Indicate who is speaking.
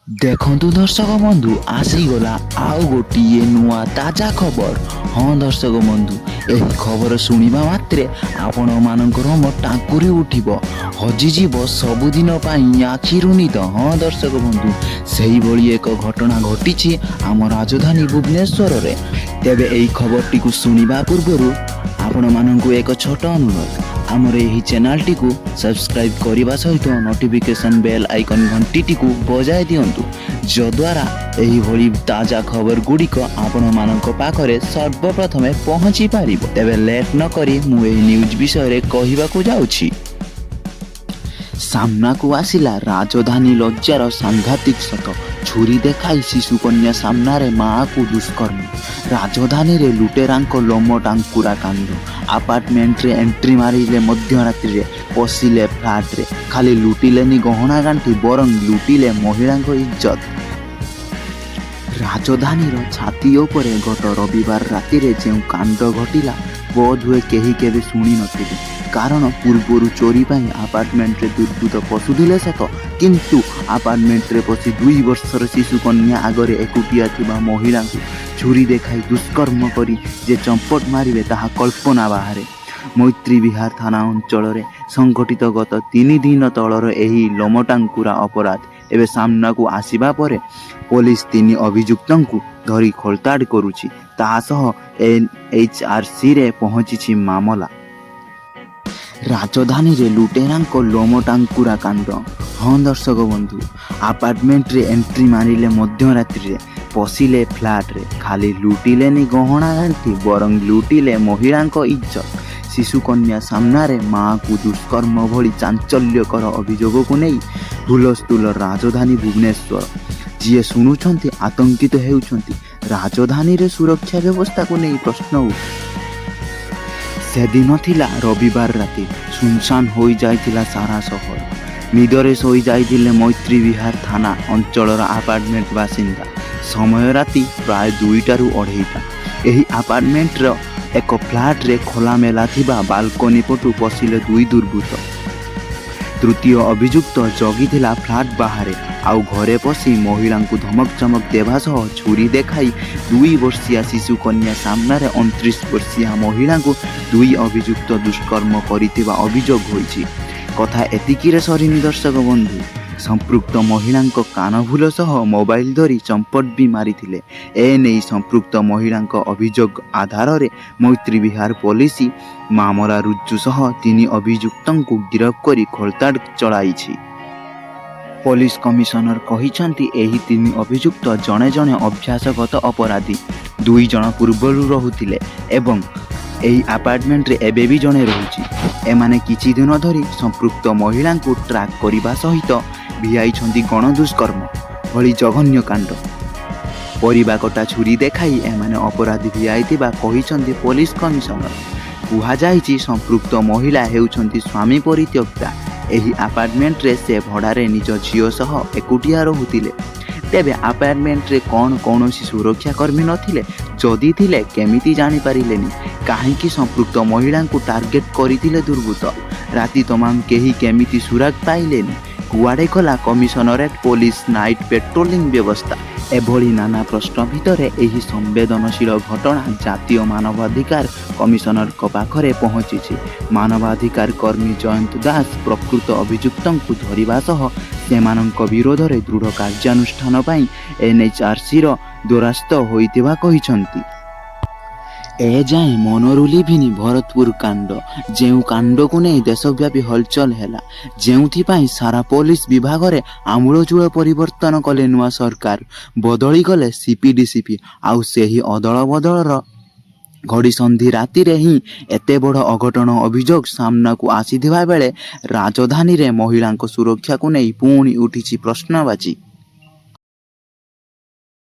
Speaker 1: ଦେଖନ୍ତୁ ଦର୍ଶକ ବନ୍ଧୁ, ଆସିଗଲା ଆଉ ଗୋଟିଏ ନୂଆ ତାଜା ଖବର। ହଁ ଦର୍ଶକ ବନ୍ଧୁ, ଏହି ଖବର ଶୁଣିବା ମାତ୍ରେ ଆପଣମାନଙ୍କ ରୋମ ଟାଙ୍କୁରି ଉଠିବ, ହଜିଯିବ ସବୁଦିନ ପାଇଁ ଆଖିରୁ ନିଦ। ହଁ ଦର୍ଶକ ବନ୍ଧୁ, ସେଇଭଳି ଏକ ଘଟଣା ଘଟିଛି ଆମ ରାଜଧାନୀ ଭୁବନେଶ୍ୱରରେ। ତେବେ ଏହି ଖବରଟିକୁ ଶୁଣିବା ପୂର୍ବରୁ ଆପଣମାନଙ୍କୁ ଏକ ଛୋଟ ଅନୁରୋଧ, ଆମର ଏହି ଚ୍ୟାନେଲଟିକୁ ସବସ୍କ୍ରାଇବ୍ କରିବା ସହିତ ନୋଟିଫିକେସନ୍ ବେଲ୍ ଆଇକନ୍ ଘଣ୍ଟିଟିକୁ ବଜାଇ ଦିଅନ୍ତୁ, ଯଦ୍ୱାରା ଏହିଭଳି ତାଜା ଖବର ଗୁଡ଼ିକ ଆପଣମାନଙ୍କ ପାଖରେ ସର୍ବପ୍ରଥମେ ପହଞ୍ଚି ପାରିବ। ତେବେ ଲେଟ୍ ନକରି ମୁଁ ଏହି ନ୍ୟୁଜ୍ ବିଷୟରେ କହିବାକୁ ଯାଉଛି। ସାମ୍ନାକୁ ଆସିଲା ରାଜଧାନୀ ଲଜ୍ଜାର ସାଂଘାତିକ ସତ। ଛୁରୀ ଦେଖାଇ ଶିଶୁକନ୍ୟା ସାମ୍ନାରେ ମାଆକୁ ଦୁଷ୍କର୍ମ। ରାଜଧାନୀରେ ଲୁଟେରାଙ୍କ ଲୋମ ଟାଙ୍କୁରା କାଣ୍ଡ। ଆପାର୍ଟମେଣ୍ଟରେ ଏଣ୍ଟ୍ରି ମାରିଲେ ମଧ୍ୟରାତ୍ରିରେ, ପଶିଲେ ଫ୍ଲାଟରେ। ଖାଲି ଲୁଟିଲେନି ଗହଣା ଗାଣ୍ଠି, ବରଂ ଲୁଟିଲେ ମହିଳାଙ୍କ ଇଜ୍ଜତ। ରାଜଧାନୀର ଛାତି ଉପରେ ଗତ ରବିବାର ରାତିରେ ଯେଉଁ କାଣ୍ଡ ଘଟିଲା, ବୋଧହୁଏ କେହି କେବେ ଶୁଣି ନଥିବେ। କାରଣ ପୂର୍ବରୁ ଚୋରି ପାଇଁ ଆପାର୍ଟମେଣ୍ଟରେ ଦୁର୍ବୃତ୍ତ ପଶୁଥିଲେ ସତ, କିନ୍ତୁ ଆପାର୍ଟମେଣ୍ଟରେ ପଶି 2 ବର୍ଷର ଶିଶୁକନ୍ୟା ଆଗରେ ଏକୁଟିଆ ଥିବା ମହିଳାଙ୍କୁ ଛୁରୀ ଦେଖାଇ ଦୁଷ୍କର୍ମ କରି ଯେ ଚମ୍ପଟ ମାରିବେ, ତାହା କଳ୍ପନା ବାହାରେ। ମୈତ୍ରୀ ବିହାର ଥାନା ଅଞ୍ଚଳରେ ସଂଘଟିତ ଗତ 3 ଦିନ ତଳର ଏହି ଲୋମଟାଙ୍କୁରା ଅପରାଧ ଏବେ ସାମ୍ନାକୁ ଆସିବା ପରେ ପୋଲିସ ତିନି ଅଭିଯୁକ୍ତଙ୍କୁ ଧରି ଖୋଳତାଡ଼ କରୁଛି। ତା ସହ ଏନ୍ଏଚ୍ଆରସିରେ ପହଞ୍ଚିଛି ମାମଲା। ରାଜଧାନୀରେ ଲୁଟେରାଙ୍କ ଲୋମଟାଙ୍କୁରା କାଣ୍ଡ। ହଁ ଦର୍ଶକ ବନ୍ଧୁ, ଆପାର୍ଟମେଣ୍ଟରେ ଏଣ୍ଟ୍ରି ମାରିଲେ ମଧ୍ୟରାତ୍ରିରେ, ପଶିଲେ ଫ୍ଲାଟରେ। ଖାଲି ଲୁଟିଲେନି ଗହଣା ଗାଣ୍ଠି, ବରଂ ଲୁଟିଲେ ମହିଳାଙ୍କ ଇଜ୍ଜତ। ଶିଶୁକନ୍ୟା ସାମ୍ନାରେ ମାଆକୁ ଦୁଷ୍କର୍ମ ଭଳି ଚାଞ୍ଚଲ୍ୟକର ଅଭିଯୋଗକୁ ନେଇ ହୁଲସ୍ତୁଲ ରାଜଧାନୀ ଭୁବନେଶ୍ୱର। ଯିଏ ଶୁଣୁଛନ୍ତି, ଆତଙ୍କିତ ହେଉଛନ୍ତି। ରାଜଧାନୀରେ ସୁରକ୍ଷା ବ୍ୟବସ୍ଥାକୁ ନେଇ ପ୍ରଶ୍ନ ଉଠୁଛି। ସେଦିନ ଥିଲା ରବିବାର ରାତି। ଶୂନଶାନ ହୋଇଯାଇଥିଲା ସାରା ସହର। ନିଦରେ ଶୋଇଯାଇଥିଲେ ମୈତ୍ରୀ ବିହାର ଥାନା ଅଞ୍ଚଳର ଆପାର୍ଟମେଣ୍ଟ ବାସିନ୍ଦା। ସମୟ ରାତି ପ୍ରାୟ 2ଟାରୁ 2:30ଟା। ଏହି ଆପାର୍ଟମେଣ୍ଟର ଏକ ଫ୍ଲାଟରେ ଖୋଲାମେଲା ଥିବା ବାଲକୋନି ପଟୁ ପଶିଲେ ଦୁଇ ଦୁର୍ବୃତ୍ତ। ତୃତୀୟ ଅଭିଯୁକ୍ତ ଜଗିଥିଲା ଫ୍ଲାଟ ବାହାରେ। ଆଉ ଘରେ ପଶି ମହିଳାଙ୍କୁ ଧମକ ଚମକ ଦେବା ସହ ଛୁରୀ ଦେଖାଇ 2 ବର୍ଷିୟା ଶିଶୁକନ୍ୟା ସାମ୍ନାରେ 29 ବର୍ଷୀୟା ମହିଳାଙ୍କୁ ଦୁଇ ଅଭିଯୁକ୍ତ ଦୁଷ୍କର୍ମ କରିଥିବା ଅଭିଯୋଗ ହୋଇଛି। କଥା ଏତିକିରେ ସରିନି ଦର୍ଶକ ବନ୍ଧୁ, ସମ୍ପୃକ୍ତ ମହିଳାଙ୍କ କାନଫୁଲ ସହ ମୋବାଇଲ ଧରି ଚମ୍ପଟ ବି ମାରିଥିଲେ। ଏନେଇ ସମ୍ପୃକ୍ତ ମହିଳାଙ୍କ ଅଭିଯୋଗ ଆଧାରରେ ମୈତ୍ରୀ ବିହାର ପୋଲିସ ମାମଲା ରୁଜୁ ସହ ତିନି ଅଭିଯୁକ୍ତଙ୍କୁ ଗିରଫ କରି ଖୋଳତାଡ଼ ଚଳାଇଛି। ପୋଲିସ କମିଶନର କହିଛନ୍ତି, ଏହି ତିନି ଅଭିଯୁକ୍ତ ଜଣେ ଜଣେ ଅଭ୍ୟାସଗତ ଅପରାଧୀ। ଦୁଇ ଜଣ ପୂର୍ବରୁ ରହୁଥିଲେ ଏବଂ ଏହି ଆପାର୍ଟମେଣ୍ଟରେ ଏବେ ବି ଜଣେ ରହୁଛି। ଏମାନେ କିଛି ଦିନ ଧରି ସମ୍ପୃକ୍ତ ମହିଳାଙ୍କୁ ଟ୍ରାକ୍ କରିବା ସହିତ ଭିଆଇଛନ୍ତି ଗଣଦୁଷ୍କର୍ମ ଭଳି ଜଘନ୍ୟ କାଣ୍ଡ। ପରିବା କଟା ଛୁରୀ ଦେଖାଇ ଏମାନେ ଅପରାଧ ଭିଆଇଥିବା କହିଛନ୍ତି ପୋଲିସ କମିଶନର। କୁହାଯାଇଛି, ସମ୍ପୃକ୍ତ ମହିଳା ହେଉଛନ୍ତି ସ୍ୱାମୀ ପରିତ୍ୟକ୍ତା। ଏହି ଆପାର୍ଟମେଣ୍ଟରେ ସେ ଭଡ଼ାରେ ନିଜ ଝିଅ ସହ ଏକୁଟିଆ ରହୁଥିଲେ। ତେବେ ଆପାର୍ଟମେଣ୍ଟରେ କ'ଣ କୌଣସି ସୁରକ୍ଷାକର୍ମୀ ନଥିଲେ? ଯଦି ଥିଲେ, କେମିତି ଜାଣିପାରିଲେନି? କାହିଁକି ସମ୍ପୃକ୍ତ ମହିଳାଙ୍କୁ ଟାର୍ଗେଟ କରିଥିଲେ ଦୁର୍ବୃତ୍ତ? ରାତି ତମାମ କେହି କେମିତି ସୁରାଗ ପାଇଲେନି? କୁଆଡ଼େ ଗଲା କମିଶନରେଟ ପୋଲିସ ନାଇଟ୍ ପେଟ୍ରୋଲିଂ ବ୍ୟବସ୍ଥା? ଏଭଳି ନାନା ପ୍ରଶ୍ନ ଭିତରେ ଏହି ସମ୍ବେଦନଶୀଳ ଘଟଣା ଜାତୀୟ ମାନବାଧିକାର କମିଶନରଙ୍କ ପାଖରେ ପହଞ୍ଚିଛି। ମାନବାଧିକାର କର୍ମୀ ଜୟନ୍ତ ଦାସ ପ୍ରକୃତ ଅଭିଯୁକ୍ତଙ୍କୁ ଧରିବା ସହ ସେମାନଙ୍କ ବିରୋଧରେ ଦୃଢ଼ କାର୍ଯ୍ୟାନୁଷ୍ଠାନ ପାଇଁ ଏନ୍ଏଚ୍ଆରସିର ଦ୍ୱାରସ୍ଥ ହୋଇଥିବା କହିଛନ୍ତି। ଏଯାଏଁ ମନରୁ ଲିଭିନି ଭରତପୁର କାଣ୍ଡ। ଯେଉଁ କାଣ୍ଡକୁ ନେଇ ଦେଶବ୍ୟାପୀ ହଲଚଲ ହେଲା, ଯେଉଁଥିପାଇଁ ସାରା ପୋଲିସ ବିଭାଗରେ ଆମୂଳଚୂଳ ପରିବର୍ତ୍ତନ କଲେ ନୂଆ ସରକାର। ବଦଳିଗଲେ ସିପି, ଡିସିପି। ଆଉ ସେହି ଅଦଳ ବଦଳର ଘଡ଼ିସନ୍ଧି ରାତିରେ ହିଁ ଏତେ ବଡ଼ ଅଘଟଣ ଅଭିଯୋଗ ସାମ୍ନାକୁ ଆସିଥିବା ବେଳେ ରାଜଧାନୀରେ ମହିଳାଙ୍କ ସୁରକ୍ଷାକୁ ନେଇ ପୁଣି ଉଠିଛି ପ୍ରଶ୍ନବାଚୀ।